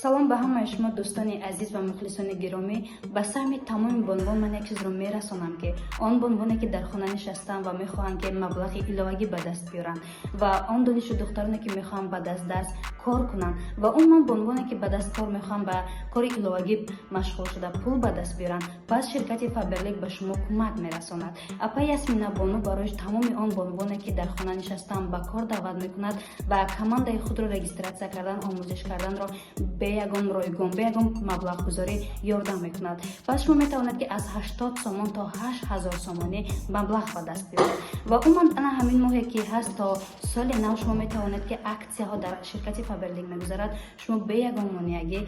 Салом ба ҳамаи шумо, дӯстони азиз ва мухлисони гиромӣ. Ба саҳми тамоми бонувон ман як чизро мерасонам, ки он бонувоне, ки дар хона нишастанд ва мехоҳанд, ки маблағи иловагӣ ба даст биёранд, ва он донишҷӯ духтароне, ки мехоҳанд ба даст дарс кор кунанд, ва умуман бонувоне, ки ба даст кор мехоҳанд, ба кори иловагӣ машғул шуда, пул ба даст биёранд, пас ширкати Фаберлик ба шумо кӯмак мерасонад. Апа Ясмина бону барои тамоми он бонувоне, ки дар хона нишастанд, ба кор даъват мекунад ва командаи худро регистрация кардан, омӯзиш карданро бе ягон ройгон, бе ягон маблағгузорӣ ёрдам мекунад. Пас шумо метавонед, ки аз 80 сомон то 8000 сомонӣ маблағ ба даст биёред. Ва умуман ана ҳамин моҳе, ки ҳаст, то соли нав шумо метавонед, ки аксияҳо дар ширкати Фаберлик мегузарад, шумо бе ягон монеагӣ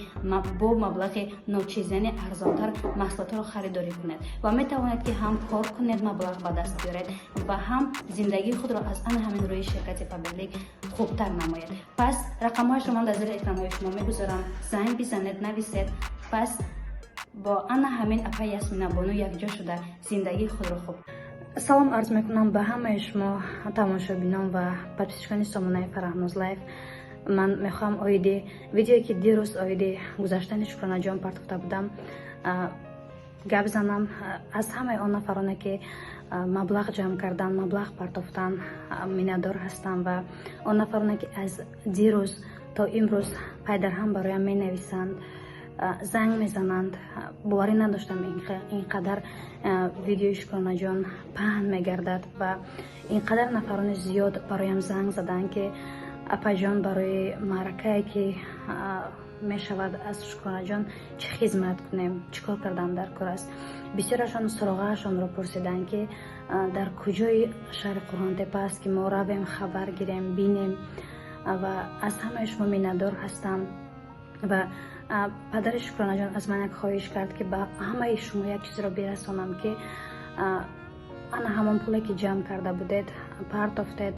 бо маблағи ночиз, яъне арзонтар, маҳсулотро харидорӣ кунед ва метавонед, ки ҳам кор кунед, маблағ ба даст биёред ва ҳам зиндагии худро аз ана ҳамин рӯи ширкати Фаберлик хубтар намоед. Пас рақамҳояшро ман дар зери экранҳои шумо мегузорам, занг бизанед, нависед. Пас бо ана ҳамин апа Ясмина бону якҷо шуда, зиндагии худро хуб. Салом арз мекунам ба ҳамаи шумо, тамошобинон ва подписчикони сомонаи Фараҳноз Лайф. Ман мехоҳам оиди видеое, ки дирӯз оиди гузаштани Шукронаҷон партофта будам, гап занам. Аз ҳамаи он нафароне, ки маблағ ҷамъ кардан, маблағ партофтан, миннатдор ҳастам ва он нафароне, ки аз дирӯз то имрӯз пайдарҳам бароям менависанд, занг мезананд. Боварӣ надоштам, ин қадар видеои Шукронаҷон паҳн мегардад ва ин қадар нафарони зиёд бароям занг заданд, ки апаҷон, барои маъракае, ки мешавад, аз Шукронаҷон чӣ хизмат кунем, чӣ кор кардан дар кор аст. Бисёрашон суроғаашонро пурсиданд, ки дар куҷои шаҳри Қурғонтепа аст, ки мо равем, хабар гирем, бинем. Ва аз ҳамаи шумо миннатдор ҳастам. Ва падари Шукронаҷон аз ман як хоҳиш кард, ки ба ҳамаи шумо як чизро бирасонам, ки ана ҳамон пуле, ки ҷамъ карда будед, партофтед,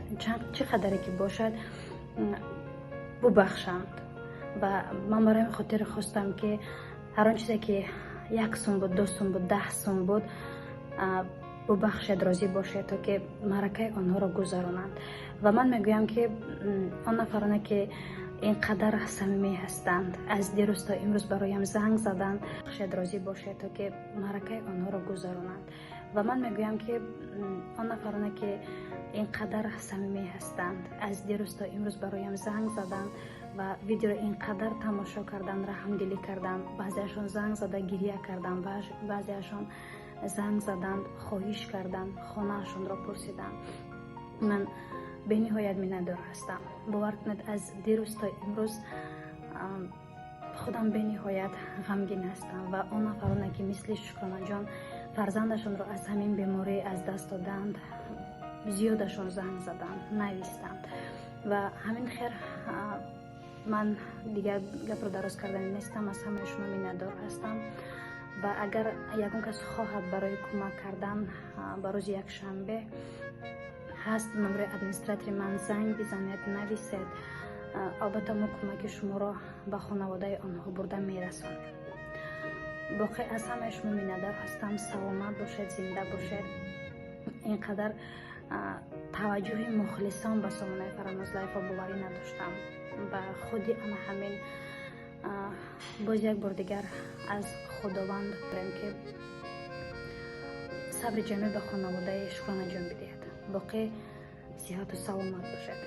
чӣ қадаре ки бошад, бубахшанд. Ва ман барои ин хотир хостам, ки ҳар он чизе, ки 1 сум буд, 2 сум буд, 10 сум буд, бубахшед, розӣ бошед, то ки маъракаи онҳоро гузаронанд. Ва ман мегӯям, ки он нафароне, ки ин қадар самимӣ ҳастанд, аз дирӯз то имрӯз бароям занг заданд, бахшед, розӣ бошед, то ки маъракаи онҳоро гузаронанд. Ва ман мегӯям, ки он нафароне, ки ин қадар самимӣ ҳастанд, аз дирӯз то имрӯз бароям занг заданд ва видеоро ин қадар тамошо карданд, раҳмдилӣ карданд, баъзеашон занг зада гирия карданд, баъзеашон занг заданд, хоҳиш карданд, хонаашонро пурсиданд, ман бениҳоят миннатдор ҳастам. Бовар кунед, аз дирӯз то имрӯз худам бениҳоят ғамгин ҳастам. Ва он нафароне, ки мисли Шукронаҷон фарзандашонро аз ҳамин беморӣ аз даст доданд, зиёдашон занг заданд, навистанд. Ва ҳамин хел ман дигар гапро дароз кардани нестам. Аз ҳамаи шумо миннатдор ҳастам. Ва агар ягон кас хоҳад барои кӯмак кардан, ба рӯзи якшанбе ҳаст номери администратори ман, занг бизанед, нависед. Албатта, мо кӯмаки шуморо ба хонаводаи онҳо бурда мерасонем. Боқӣ аз ҳамаи шумо миннатдор ҳастам. Саломат бошед, зинда бошед. Ин қадар таваҷҷӯҳи мухлисон ба сомонаи Фараҳноз Лайфро боварӣ надоштам. Ба худи ана ҳамин боз як бор дигар аз Худованд дорем, ки сабри ҷамил ба хонаводаи Шукронаҷон бидиҳад. Боқӣ сиҳату саломат бошед.